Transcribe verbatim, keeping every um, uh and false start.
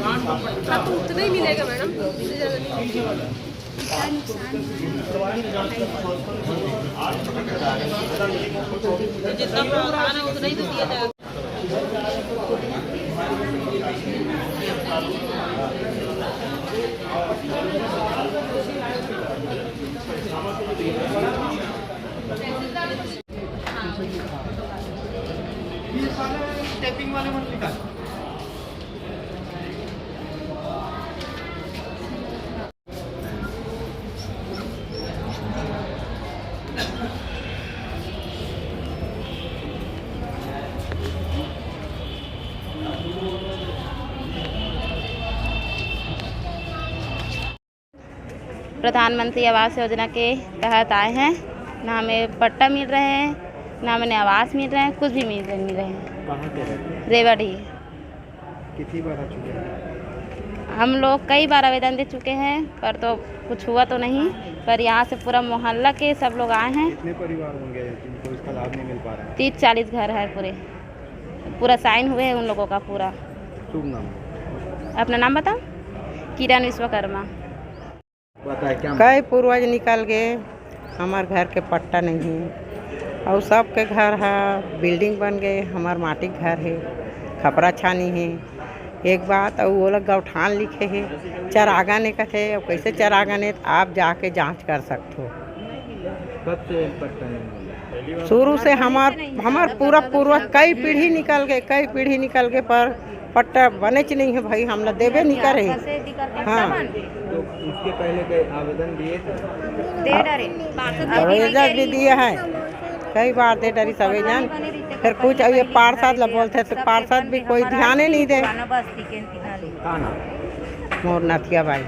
हाँ, तो उतना ही मिलेगा मैडम, इससे ज़्यादा नहीं मिलेगा। जितना प्रावधान है उतना ही तो दिया जाएगा। ये सारे टैपिंग वाले मत निकाल। प्रधानमंत्री आवास योजना के तहत आए हैं। ना हमें पट्टा मिल रहे हैं, ना हमें आवास मिल रहे हैं, कुछ भी मिल नहीं रहे हैं। कहाँ के रहते हैं? रेवाड़ी। कितनी बार आ चुके हैं? हम लोग कई बार आवेदन दे चुके हैं, पर तो कुछ हुआ तो नहीं। पर यहाँ से पूरा मोहल्ला के सब लोग आए हैं। कितने परिवार होंगे जिनको इसका लाभ नहीं मिल पा रहा है? तीस चालीस घर है पूरे, पूरा साइन हुए हैं उन लोगों का पूरा। शुभ नाम? अपना नाम बताओ। किरण विश्वकर्मा। बताए क्या? कई पूर्वज निकल गए, हमार घर के पट्टा नहीं है, और सबके घर ह बिल्डिंग बन गए, हमार माटी के घर है, खपरा छानी है। एक बात, और वो लोग गौठान लिखे है, चरागन है कथे, अब कैसे चरागन है, तो आप जाके जांच कर सकते हो। कब से पट्टा नहीं मिला? शुरू से हमार, हमार पूरा पूर्वज कई पीढ़ी निकल गए, कई पीढ़ी निकल गए, पर पट्टा बनेच नहीं है भाई, हमला देबे नहीं करे। हाँ। तो उसके पहले के आवेदन दिए थे? दे डरे। आवेदन भी दिए हैं, कई बार दे डरी सवेजन। फिर कुछ अब ये पार्षद ला बोलते तो पार्षद भी कोई ध्यान ही नहीं दे। का नाम? मोर नथिया बाई।